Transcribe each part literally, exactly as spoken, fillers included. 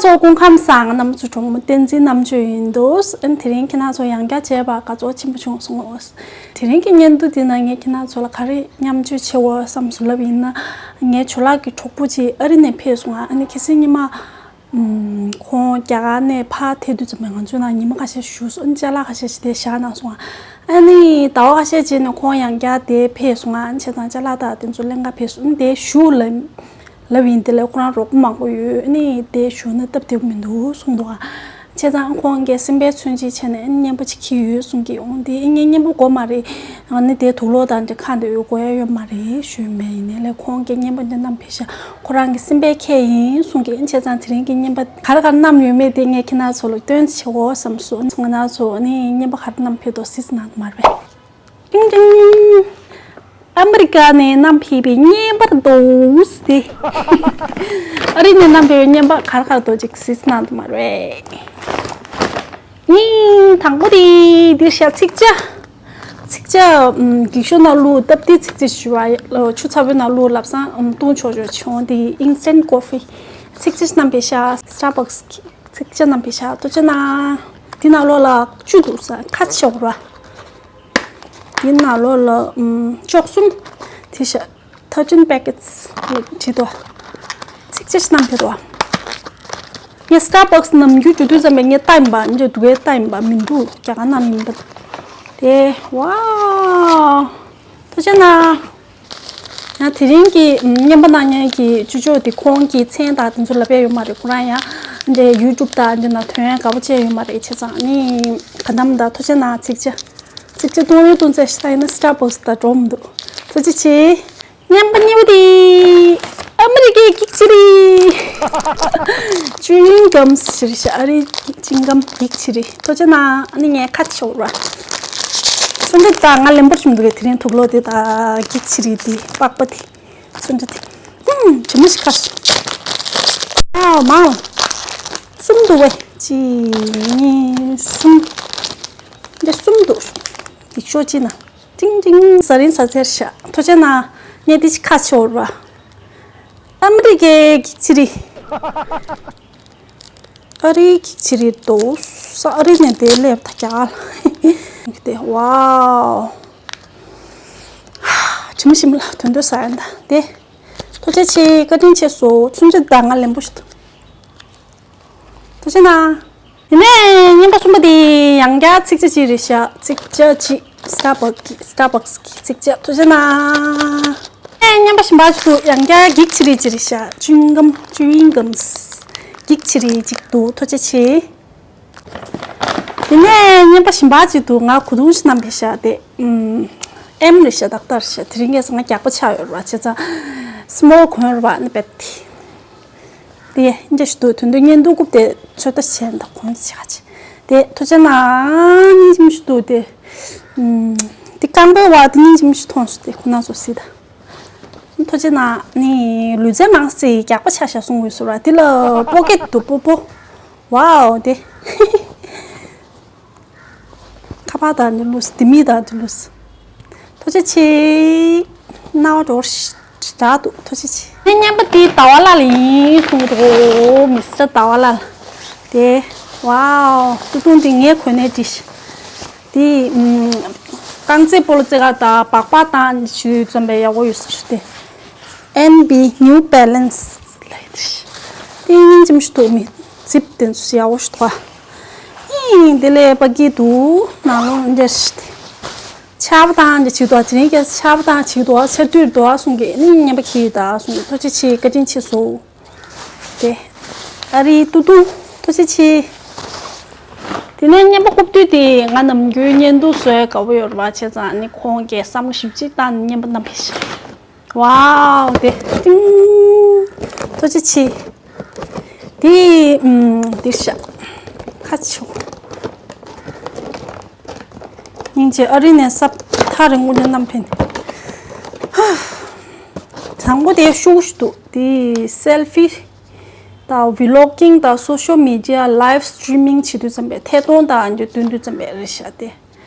ཏོག་སྐུ་ཁམས་བཟང་། རྣམ་པ་ཚོ་གྲོགས་མོ་བསྟན་འཛིན་རྣམ་དཔྱོད་ཡིན་འདུག་ཨ་ནི་དེ་རིང་ཁྱེད་རང་ཚོ་ཡང་བསྐྱར་མཇལ་བར་དགའ་ཚོར་ཆེན་པོ་བྱུང་སོང་། དེ་རིང་གི་བརྙན་ཐུང་འདི་ནང་ངས་ཁྱེད་རང་ཚོ་ལ་ག་རེ་མཉམ་སྤྱོད་བྱེད་འོ་བསམ་སོང་ལབ་ཡིན་ན། ངའི་ཇོ་ལགས་ཀྱི་གྲོགས་པོ་ཅིག་ཨ་རི་ནས་ཕེབས་སོང་ང་། ཨ་ནི་ཁ་སང་ཉི་མ། ཨམ། ཁོང་རྒྱ་གར་ནས་ཕར་ཐད་དུས་ཙམ་པ་ང་ཚོའི་ནང་ཉི་མ་ཁ་ཤས་བཞུགས་སོང་། ཨ་ནི་ཅ་ལག་ཁ་ཤས་ཤིག་དེ་བཞག་གནང་སོང་ང་། ཨ་ནི་ཟླ་བ་ཁ་ཤས་རྗེས་ནས་ཁོང་ཡང་བསྐྱར་དེ་ཕེབས་སོང་ང་། ཨ་ནི་བྱས་ཙང་ཅ་ལག་དག་དེ་ཚོ་ལེན་ག་ཕེབས་སོང་། ཨ་ནི་དེ་བཞུགས་ལབ། ལབ་ཡིན། དེ་ལས་ཁོ་རང་རོགས་པ་མང་པོ་ཡོད། ཨ་ནི་དེ་བཞུགས་ན་སྟབས་བདེ་པོ་མི་འདུག་གསུངས་འདུག་ཨ། བྱས་ཙང་ཁོང་གིས་སེམས་པའི་མཚོན་བྱེད་བྱས་ནས་ཨ་ནི་རྔན་པ་ཅིག་འཁྱེར་ཡོད་གསུང་གི་འོང་དེ། ཨ་ནི་རྔན་པ་དགོས་མ་རེད། ཨ་ནི་དེ་དུག་ལོག་དང་འདྲ་ཁ་འདོན་ཡོད་དགོས་ཡ་ཡོད་མ་རེད་ཞུས་མེད། ཡིན་ནའི་ལས་ཁོང་གིས་རྔན་པ་འདི་བསྣམས་ཕེབས་ཤག་ཁོ་རང་གི་སེམས་པའི་ཁྱད་ཡིན་གསུང་གི། ཨ་ནི་བྱས་ཙང་དེ་རིང་གི་རྔན་པ་ག་རེ་ག་རེ་བསྣམས་ཡོད་མེད་དེ་ངས་ཁྱེད་རང་ཚོ་ལ་སྟོན་བྱེད་དགོས་བསམ་སོང་། ང་རང་ཚོ་ཨ་ནི་རྔན་པ་ག་རེ་བསྣམས་ཕེབས་འདུག་གཟིགས་གནང་དུ་མ་རེད་པས། ཏིང་ཏིང་། ཨ་མི་རི་ཀ་ནས་བསྣམས་ཕེབས་པའི་རྔན་པ་འདུག་སྟེ། ཨ་རི་ནས་བསྣམས་ཕེབས་པའི་རྔན་པ་ག་རེ་ག་རེ་འདུག་ཅིག་གཟིགས་གནང་དུ་མ་རེད། ཨིན། དང་པོ་དེ་འདིར་བཞག་ཚིག་ཇ། ཚིག་ཇ། ཨམ། འགྱིག་ཤོག་ནང་བླུགས། སྟབས་བདེའི་ཚིག་ཇ་ཞུ་བ་ཡ། ཆུ་ཚ་པོའི་ནང་བླུགས་ལབ་སང་། ཨམ། བཏུང་ཆོག་ཆོག་བྱུང་། དེ་instant coffee། ཚིག་ཇ་བསྣམས་ཕེབས་ཤག Starbucks་གི་ཚིག་ཇ་བསྣམས་ཕེབས་ཤག་ཐུགས་རྗེ་གནང་། འདི་ནང་ལོགས་ལ་བཅུད་འདུག་ས་ཁ་ཆེ་བ། འདི་ནང་ལོགས་ལ། ཨམ། བཅུ་གསུམ། དེ་བཞག thirteen packets་ལ་བྲིས་འདུག་ཚིག་ཇ་ཞིག་བསྣམས་ཕེབས་འདུག་ངས་Starbucks་ནམ་རྒྱུན་འགྲོ་དུས་ཙམ་པ་ངས་ལྟ་ཡིན་པ། འདི་འདུག་གས་ལྟ་ཡིན་པ། མི་འདུག་རྒྱ་གར་ནང་ཡིན་པ། དེ། ཝའོ། ཐུགས་རྗེ་གནང་། ཡང་དེ་རིང་གི་རྔན་པ་གནང་མཁན་གྱི་ཅོ་ཅོ་དེ་ཁོང་གི་མཚན་དང་དེ་ཚོ་ལབ་ཡ་ཡོད་མ་རེད། ཁོ་རང་ཡང་འདི་YouTube་དང་འདི་ནང་ཐོན་ཡ་དགའ་པོ་བྱས་ཡོད་མ་རེད། བྱས་ཙང་ནི་ག་འདམ་ད་ཐུགས་རྗེ་གནང་། ཚིག་ཇ། ཚིག་ཇ་བཏུང་རེ་བཏུང་ཚད་ཤ་ཡིན་ན་Starbucks་དང་འགྲོ་མི་འདུག་ཐུགས་རྗེ་ཆེ། རྔན་པ་གཉིས་པ་དེ་ཨ་མི་རི་ཀའི་འགྱིག་ཆི་རི། Chewing gums་ཞེས་བྱ། ཨ་རིའི་chewing gum་འགྱིག་ཆི་རི། ཐུགས་རྗེ་གནང་། ཨ་ནི་ངས་ཁ་ཆེ་བོར་བ། སུ་འདྲ་ད་ང་ལེན་པར་བྱུང་འདུག་གས། དེ་རིང་དུག་ལོག་དེ་དང་འགྱིག་ཆི་རི་དེ་པགས་པ་དེ། སུ་འདྲ་དེ། ཧུམ། དྲི་མ་ཞིག་ཁ་སོང་། ཨའོ་མའོ། གསུམ་འདུག་བས། གཅིག་གཉིས་གསུམ། འདི་གསུམ་འདུག་འགྱིག་ཤོག་གཅིག་ནང་། ཏིང་ཏིང་། ཟ་རིན་ཟ་ཚེར་ཤག་ཐུགས་རྗེ་གནང་། ངས་འདི་ཅིག་ཁ་ཆེ་བོར་བ། ཨ་མི་རི་ཀའི་འགྱིག་ཆི་རི། ཨ་རིའི་འགྱིག་ཆི་རི་འདུག་ས། ཨ་རི་ནས་དེ་སླེབས་ད་རྒྱ་གར་ལ། དེ། ཝའོ། དྲི་མ་ཞིམ་ལ་དོན་དུ་ཟ་ཡ་འདྲ་དེ། ཐུགས་རྗེ་ཆེ། བཀའ་དྲིན་ཆེ་སོ། ཚུན་ཆད་ད་ང་ལེན་པོ་ཞིག་འདུག་ཐུགས་རྗེ་གནང་། དེ་ནས་རྔན་པ་གསུམ་པ་དེ་ཡང་བསྐྱར་ཚིག་ཇ་ཅིག་རེད་ཤག་ཚིག་ཇ་ཅིག Starbucks་གི། Starbucks་གི་ཚིག་ཇ། ཐུགས་རྗེ་གནང་། ཨེ། རྔན་པ་གཞན་པ་ཅིག་འདུག་ཡང་བསྐྱར་འགྱིག་ཆི་རི་ཅིག་རེད་ཤག Chewing gum། Chewing gums། འགྱིག་ཆི་རི་ཅིག་འདུག་ཐུགས་རྗེ་ཆེ། དེ་ནས་རྔན་པ་གཞན་པ་ཅིག་འདུག་ང་གོས་ཐུང་ཞིག་བསྣམས་ཕེབས་ཤག་དེ། ཨམ། M་རེད་ཤག་ཏག་ཏག་རེད་ཤག་དེ་རིང་ཁ་སང་ང་རྒྱགས་པ་ཆགས་ཡོད་རེད་བ། བྱས་ཙང་small་གོན་རེད་བ། ཨ་ནི་བེད་དེ། དེ་ཡ་འདྲ་ཞིག་འདུག་དོན་དུ་བརྙན་ཐུང་རྐུབ་དེ་ཚོད་ལྟ་བྱས་ན་ད་གོན་ཆ་ཆེ། དེ་ཐུགས་རྗེ་གནང་། སྙིང་རྗེ་མོ་ཞིག་འདུག་དེ། ཨམ། དེ་རྐང་པའི་བར་དེ་སྙིང་རྗེ་མོ་ཞིག་མཐོང་སོང་། དེ་ཁོ་ན་ཚོ་སྲིད་ད། ཐུགས་རྗེ་གནང་། ནི་ལུས་རྩལ་མང་སྲིད་རྒྱགས་པ་ཆ་ཤ་གསུང་དགོས་ཟེར་བ་དེ་ལ་པོ་ཀེ་ཊི་འདུག་པོ་པོ། ཝའོ་དེ། ཁ་པར་དང་འདི་ལུས། དེ་མི་དང་འདི་ལུས། ཐུགས་རྗེ་ཆེ། སྣང་བ་འགྲོ་ཞིག་དྲག་འདུག་ཐུགས་རྗེ་ཆེ། ངའི་རྔན་པ་དེ་ཟླ་བ་ལགས་ལ་ཡིན་གསུང་གི་འདུག Mister ཟླ་བ་ལགས་ལ། དེ། ཝའོ། ཏུ་ཏུང་དེ་ངས་གོན་ནས་འགྲིག་ཤག་དེ། ཨམ། རྐང་རྩེད་སྤོ་ལོ་རྩེ་ག་དང་སྦག་སྦག་བཏང་ཞུས་ཙམ་པས་ཡག་པོ་ཡོད་ས་རེད་དེ། N B New Balance་ལ་ཡིན་ཤག་དེ་སྙིང་རྗེ་མོ་ཞིག་འདུག་མི་རྫིབ་དེ་ཚོ་ཡག་པོ་ཞིག་འདུག་ཨ། ཨིན། དེ་ལས་པ་སྐྱིད་འདུག་ནང་ལོགས་འདྲ་ཞིག་དེ། ཆར་པ་བཏང་འདྲ་བྱེད་འདུག་དེ་རིང་ཁ་སང་ཆར་པ་བཏང་བྱེད་འདུག་ཆར་དུས་འདུག་གསུང་གི། ཨ་ནི་རྔན་པ་འཁྱེར་ཡོད་ད་གསུང་གི། ཐུགས་རྗེ་ཆེ། བཀའ་དྲིན་ཆེ་སོ། དེ། ཨ་རིའི་ཏུ་ཏུ། ཐུགས་རྗེ་ཆེ། དེ་ནས་རྔན་པ་རྐུབ་སྟོད་དེ་ང་ནམ་རྒྱུན་བརྙན་ཐུང་བཟོ་ཡ་དགའ་པོ་ཡོད་རེད་བ། བྱས་ཙང་ཨ་ནི་ཁོང་གིས་བསམ་བློ་ཞེ་པོ་ཅིག་བཏང་ནས་རྔན་པ་བསྣམས་ཕེབས་ཤག་ཝའོ་དེ། ཏིང་། ཐུགས་རྗེ་ཆེ། དེ། ཨམ། དེ་ཤག་ཁ་ཆེ། སྙིང་རྗེ། ཨ་རི་ནས་ས་ཐག་རིང་པོ་ནས་བསྣམས་ཕེབས་ནས། དང་པོ་དེ་ཤུགས་ཤིག་འདུག་དེ་selfie་དང་vlogging་དང་social media live streaming་བྱེད་དུས་ཙམ་པས་ཐད་གཏོང་དང་འདི་འདྲ་སྟོན་དུས་ཙམ་པས་རེད་ཤག་དེ།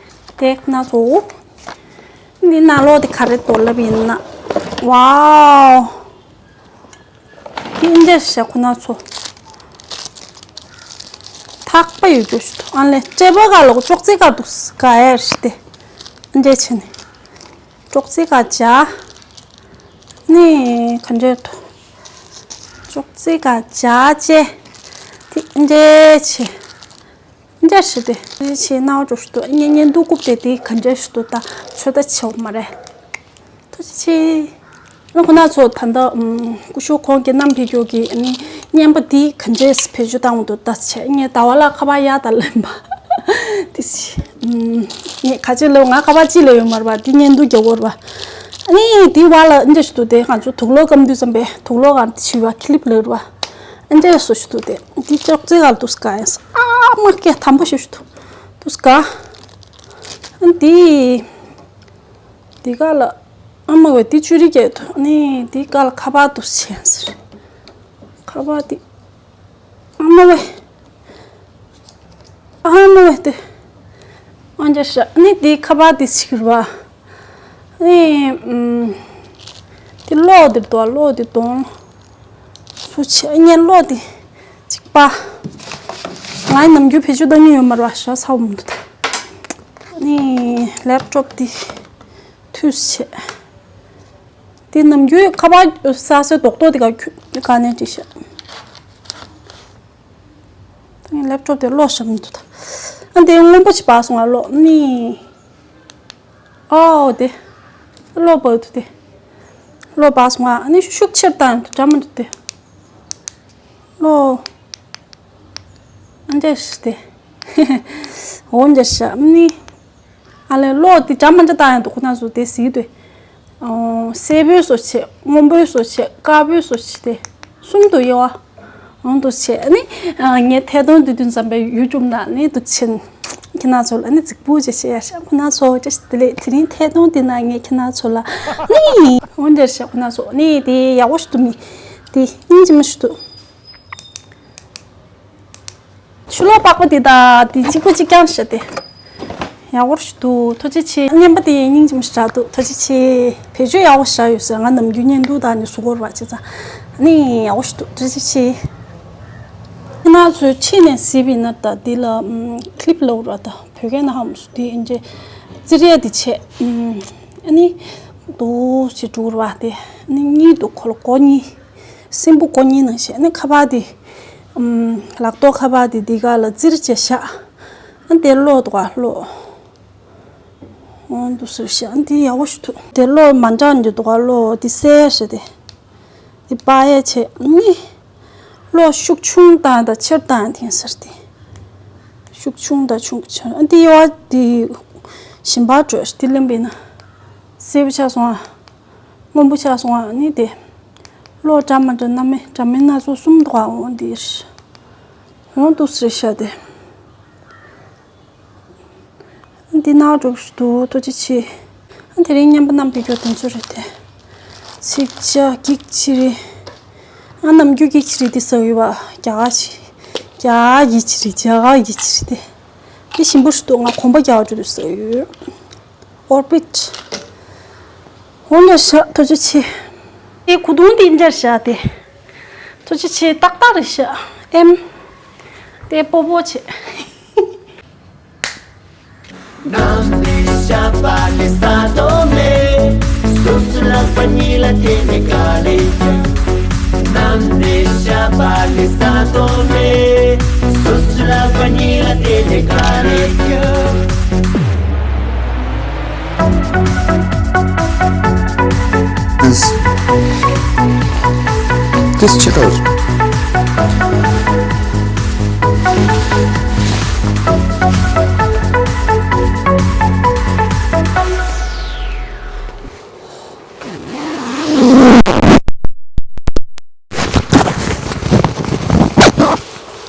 དེ་ཁོ་ན་ཚོ། འདི་ནང་ལོགས་དེ་ག་རེ་འདུག་ལབ་ཡིན་ན། ཝའོ། འདི་འདྲ་ཞིག་ཁོ་ན་ཚོ། ཨག་པ་ཡོད་རྒྱུ་ཞིག་འདུག་ཨ་ལས་སྤྲད་པ་ག་ལོག་ཅོག་ཙེ་ག་འདུག་ག་ཡར་ཞིག་སྟེ། ཨ་འདྲས་བྱས་ནས། ཅོག་ཙེ་ག་བྱ། ནི་ག་འདྲས་འདུག་ཅོག་ཙེ་ག་བྱ་བྱས། དེ་ཨ་འདྲས་བྱས། འདྲ་ཞིག་སྟེ། ཆེ་ནའོ་འགྲོ་ཞིག་ཏུ་ཉེ་ཉེ་འདུག་རྐུབ་སྟེ་དེ་ག་འདྲ་ཞིག་ཏུ་ད་ཚོད་ལྟ་བྱེད་མ་རེད། ཐུགས་རྗེ་ཆེ། ཨ་ཁོ་ན་ཚོ་ད་ལྟ་ཀུ་ཤུ་ཁོང་གི་རྣམ་པའི་རྒྱུ་གི་ཨ་ནི་བརྙན་པ་དེ་ག་འདྲས་བེད་སྤྱོད་བཏང་འདུག་ད་ཆེ་ངས་ད་བ་ལ་ཁ་པར་ཡག་ད་ལེན་པ་དེ་ཆེ། ངས་ཁ་ཆེ་ལོ་ང་ཁ་པར་ཅི་ལས་ཡོད་མ་རེད་པ་དེ་བརྙན་འདུག་རྒྱག་དགོས་རེད་པ། ཨ་ནི་དེ་བ་ལ་འདྲ་ཞིག་ཏུ་དེ་ང་ཚོ་དུག་ལོག་སྐམ་དུས་ཙམ་པས་དུག་ལོག་ག་འཆི་བ་ཁི་ལིབ་ལོས་རེད་པ། ཨ་འདྲས་སོ་ཞིག་ཏུ་དེ་འདི་ཅོག་ཙེ་ག་ལ་དུས་ག་ཡིན་ས་ཨ་མ་སྐད་དམ་པོ་ཞིག་ཞིག་ཏུ། དུས་ག་ཨ་འདི། འདི་ག་ལ་ཨ་མ་བས་འདི་ཅུ་རི་སྐད་དུ་ནི་འདི་ག་ལ་ཁ་པར་དུ་ཆེན་ཟེར། ཁ་པར་འདི་ཨ་མ་བས་ཨ་མ་བས་དེ་ཨ་འདྲས་ཤ་ནི་འདི་ཁ་པར་འདི་ཕྱིར་བ། ཨེ། ཨུམ། དེ་གློག་དེ་དོ་གློག་དེ་དོང་། སུ་ཆེ་ངའི་གློག་དེ་གཅིག་པ། ང་ནམ་རྒྱུན་བེད་སྤྱོད་གཏོང་མྱོང་ཡོད་མ་རེད་པ་ཞག་ཚ་བོ་མི་འདུག་ད། ནི་ལེབ་ཊོབ་དེ་ཐུས་ཆེ། དེ་ནམ་རྒྱུན་ཁ་པར་ས་སེ་རྡོག་རྡོག་དེ་ག་ཁྱུ་ག་ནས་བྲིས་ཤག་ལེབ་ཊོབ་དེ་གློག་ཞབས་མི་འདུག་ད། ཨ་འདི་སྔོན་པོ་ཅིག་སྦགས་སོང་ང་གློག་ནི། ཨོ་དེ། གློག་སྦག་འདུག་དེ། གློག་སྦགས་སོང་ང་ཨ་ནི་ཤུགས་ཆེར་བཏང་ཡང་འདྲ་མི་འདུག་དེ། གློག་ཨ་འདྲས་ཞིག་དེ། འོ་འདྲས་ཞག་ནི། ཨ་ལས་གློག་དེ་འདྲ་མི་འདྲ་བཏང་ཡང་འདུག་ཁོ་ན་ཚོ་དེ་གཟིགས་དུས། ཨོ། སེར་པོའི་བཟོ་བྱས། སྔོན་པོའི་བཟོ་བྱས། དཀར་པོའི་བཟོ་བྱས་ཏེ། གསུམ་དུ་དབྱེ་བ། འོང་དུ་བྱས་ནི། ངས་ཐད་གཏོང་དུས་དུས་ཙམ་པའི་ཡུ་ཊུབ་ནང་ནི་འདུག་ཕྱིན། ཁྱེད་རང་ཚོ་ལ་ནི་རྫིག་པོ་ཅིག་བཤད་ཡ་ཤག་ཁོ་ན་ཚོ་ཅི་ཞིག་དེ་ལས་དེ་རིང་ཐད་གཏོང་དེ་ནང་ངས་ཁྱེད་རང་ཚོ་ལ་ནི། འོང་འདིར་ཤག་ཁོ་ན་ཚོ་ནི་དེ་ཡག་པོ་ཞིག་ཏུ་མི། དེ་སྙིང་རྗེ་མོ་ཞིག་ཏུ། ཆུ་ལོག་པགས་པ་འདི་དང་འདི་གཅིག་པ་གཅིག་རྐྱང་བྱས་ཏེ། ཡག་པོ་ཞིག་འདུག་ཐུགས་རྗེ་ཆེ། བརྙན་པ་དེ་སྙིང་རྗེ་མོ་ཞིག་བཞག་འདུག་ཐུགས་རྗེ་ཆེ། བེད་སྤྱོད་ཡག་པོ་ཞིག་བཞག་ཡོད་ཟེར་ང་ནམ་རྒྱུན་བརྙན་ཐུང་དང་ནི་བཟོ་དགོས་རེད་པ་བྱས་ཙང་། ནི་ཡག་པོ་ཞིག་འདུག་ཐུགས་རྗེ་ཆེ། ཁྱེད་རང་ཚོས་ཕྱི་ནས་གཟིགས་པ་ཡིན་ན་ད་འདི་ལ་ཀི་ལིབ་ལབ་ར་ད་བོད་སྐད་ནང་ཧ་མ་སུ་དེ་ཨིན་ཇི་ཙི་རེ་དེ་བྱས། ཨ་ནི་འདུག་ཅེས་འགྲོ་ར་བ་དེ་ནི་གཉིས་འདུག་ཁོ་ལ་སྒོ་གཉིས། སྲིན་པོ་སྒོ་གཉིས་ནང་བཞིན་ཨ་ནི་ཁ་པར་དེ། ལག་ཐོག་ཁ་པར་དེ་འདི་ག་ལ་ཙིར་བྱས་བཞག་ཨ་དེ་གློག་འདུག་ག་གློག་འོང་འདུག་ཟེར་བཞག་ཨ་དེ་ཡག་པོ་ཞིག་འདུག་དེ་གློག་མ་འདྲ་འདི་འདུག་ག་གློག་དེ་གསལ་ཞིག་དེ། དེ་པ་ཡས་བྱས་ནི། གློག་ཤུགས་ཆུང་བཏང་དང་ཆེར་བཏང་དེ་ཟེར་ཏེ། ཤུགས་ཆུང་དང་ཆུང་ཆེར་ཨ་དེ་ཡོད་དེ། ཞིམ་པ་བྲོས་དེ་ལེན་པས་ན། སེར་པོ་ཆགས་སོང་ཨ། སྔོན་པོ་ཆགས་སོང་ཨ་ནི་དེ། གློག་འདྲ་མ་འདྲ་སྣ་མིན་འདྲ་མིན་སྣ་ཚོགས་གསུམ་འདུག་ཨ་འོང་དེ། འོང་འདུག་ཟེར་བཞག་དེ། འདི་ནང་འགྲོ་ཞིག་འདུག་ཐུགས་རྗེ་ཆེ། ཨ་དེ་རིང་བརྙན་པ་བསྣམས་པའི་རྒྱུ་དེ་ཚོ་རེད་དེ། ཚིག་བཅད་གི་ཅི་རེད། ཨ་ནམ་རྒྱུན་གི་ཅི་རེད་དེ་ཟེར་ཡོད་པ་རྒྱ་གར་ཅི། རྒྱ་གར་གི་ཅི་རེད་རྒྱ་གར་གི་ཅི་རེད་དེ། དེ་ཞིམ་པོ་ཞིག་འདུག་ང་གོམ་པ་རྒྱག་འགྲོ་དུས་ཟེར་ཡོད། ཨོར་བིཊ། འོ་འདྲ་ཤག་ཐུགས་རྗེ་ཆེ། དེ་གོས་ཐུང་དེ་འདྲ་ཤག་དེ། ཐུགས་རྗེ་ཆེ་ཏག་ཏག་རེད་ཤག་ཨེམ། དེ་སྤོ་བོ་ཆེ།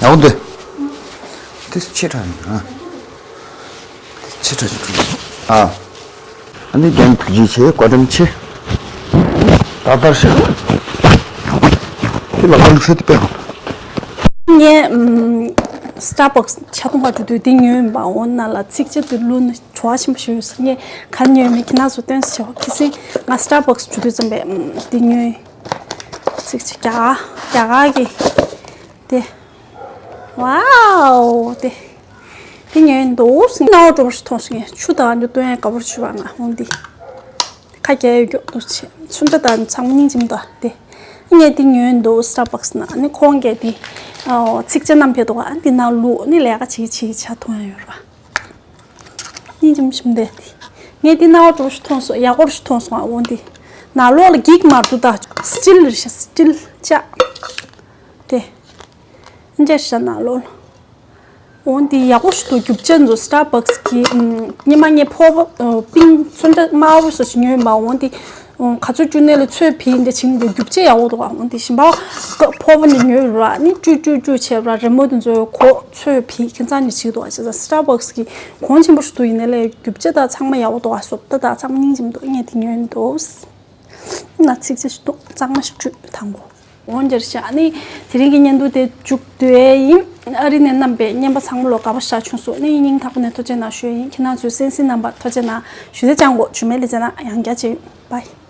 ཡག་པོ་འདུག་དེ་ཆེ་དྲགས་ཡིན་ཨ། དེ་ཆེ་དྲགས་ཡིན་ཨ། ཨ་ནི་རྒན་ཐུགས་རྗེ་ཆེ་བཀའ་དྲིན་ཆེ། ཏག་ཏག་ཤག་དེ་ལ་ཁ་ལུག་ས་དེ་པས་ཧང་། ངས་སི་ཊར་བྷག་སི་ཆ་ཚང་པ་འགྲོ་དུས་དེ་ཉོས་ཡིན་པ་འོ་ན་ལ་ཚིག་གཅིག་ཏུ་བླུགས་ན་བྲོ་བ་ཆེན་པོ་ཞིག་ཡོད་ཟེར་ངས་ག་ཉོས་མེད་ཁྱེད་རང་ཚོ་སྟོན་ཟེར་བ་ཁི་སིང་ང་སི་ཊར་བྷག་སི་འགྲོ་དུས་ཙམ་པས་དེ་ཉོས། ཚིག་གཅིག་རྒྱ་གར་རྒྱ་གར་གི་དེ། ཝའོ། དེ་དེ་ཉོས་འདུག་སྣང་བ་འགྲོ་བ་ཞིག་མཐོང་སོང་། ངས་ཆུ་དང་འདི་བཏོན་ཡས་དགའ་པོ་བྱུང་བ། ང་འོ་འདི་ཁ་རྒྱག་ཡོད་མགྱོགས་འདུག་བྱས། ཆུ་འདྲ་དང་ཚང་མ་སྙིང་རྗེ་མོ་འདུག་དེ་ངས་འདི་ཉོས་འདུག་སི་ཊར་བྷག་སི་ནང་། ཨ་ནི་ཁོང་གིས་འདི་ཚིག་ཆ་བསྣམས་ཕེབས་འདུག་ཨ་འདི་ནང་བླུགས་ནི་ལས་ཀ་བྱེད་བྱེད་ཆ་མཐོང་ཡ་ཡོད་ར། སྙིང་རྗེ་མོ་ཞིག་འདུག་དེ་ངས་འདི་སྣང་བ་འགྲོ་བ་ཞིག་མཐོང་སོང་། ཡག་པོ་ཞིག་མཐོང་སོང་། ཨ་འོ་འདི་ནང་ལོགས་ལ་འགྱིག་མ་འདུག་ད་སི་ཊིལ་རེད་ཤག་སི་ཊིལ་ལྕགས་དེ། འདི་འདྲ་ཞིག་ནང་ལོགས་ལ། འོ་འདི་ཡག་པོ་ཞིག་འདུག་རྒྱུ་ཆ་འདུག་སི་ཊར་བྷག་སི་གི་ཨམ། སྔོན་མ་ངས་ཕོར་པ་ཨ། པིང་ཚོན་ཁྲ་དམར་པོ་བཟོ་ཞིག་ཉོས་པ། འོ་འདི་ཨ། ག་ཚོད་བཅུག་ནའི་ལ་ཚོས་བིལ་འདི་བྱིན་འདི་རྒྱུ་ཆ་ཡག་པོ་འདུག་ཨ། འོ་འདི་ཞིམ་པ་ཕོར་པ་འདི་ཉོས་ར་ནི་བཀྲུས་བཀྲུས་བཀྲུས་བྱས་ར། རི་མོ་འདི་ཚོ་གོ་ཚོས་བིལ་ཁྱད་མཚར་ནི་བྱེད་འདུག་ཨ། བྱས་ཙང་སི་ཊར་བྷག་སི་གི་གོང་ཆེན་པོ་ཞིག་འདུག་ཡིན་ནའི་ལ་རྒྱུ་ཆ་དང་ཚང་མ་ཡག་པོ་འདུག་ཨ། བཟོ་ལྟ་དང་ཚང་མ་སྙིང་རྗེ་མོ་འདུག་ངས་འདི་ཉོས་འདུག་ང་ཚིག་ཆ་ཞིག་འདུག་གཙང་མ་ཞིག་བཀྲུས་དང་པོ། འོ་འདི་འདྲ་ཞིག་ཨ་ནི་དེ་རིང་གི་བརྙན་ཐུང་དེ་མཇུག་བསྡུ་ཡས་ཡིན། ཨ་རི་ནས་བསྣམས་པའི་རྔན་པ་ཚང་མ་ལོ་དགའ་པོ་ཞེ་དྲག་བྱུང་སོང་། ཨ་ནི་སྙིང་ཐག་པ་ནས་ཐུགས་རྗེ་གནང་ཞུ་ཡས་ཡིན། ཁྱེད་རང་ཚོས་གསན་གཟིགས་གནང་བར་ཐུགས་རྗེ་གནང་ཞུ། དེ་ཅང་གོ་ཇུ་མེ་ལི་ཅེ་ན་ཡང་བསྐྱར་མཇལ་ཡོང་། བྷའི།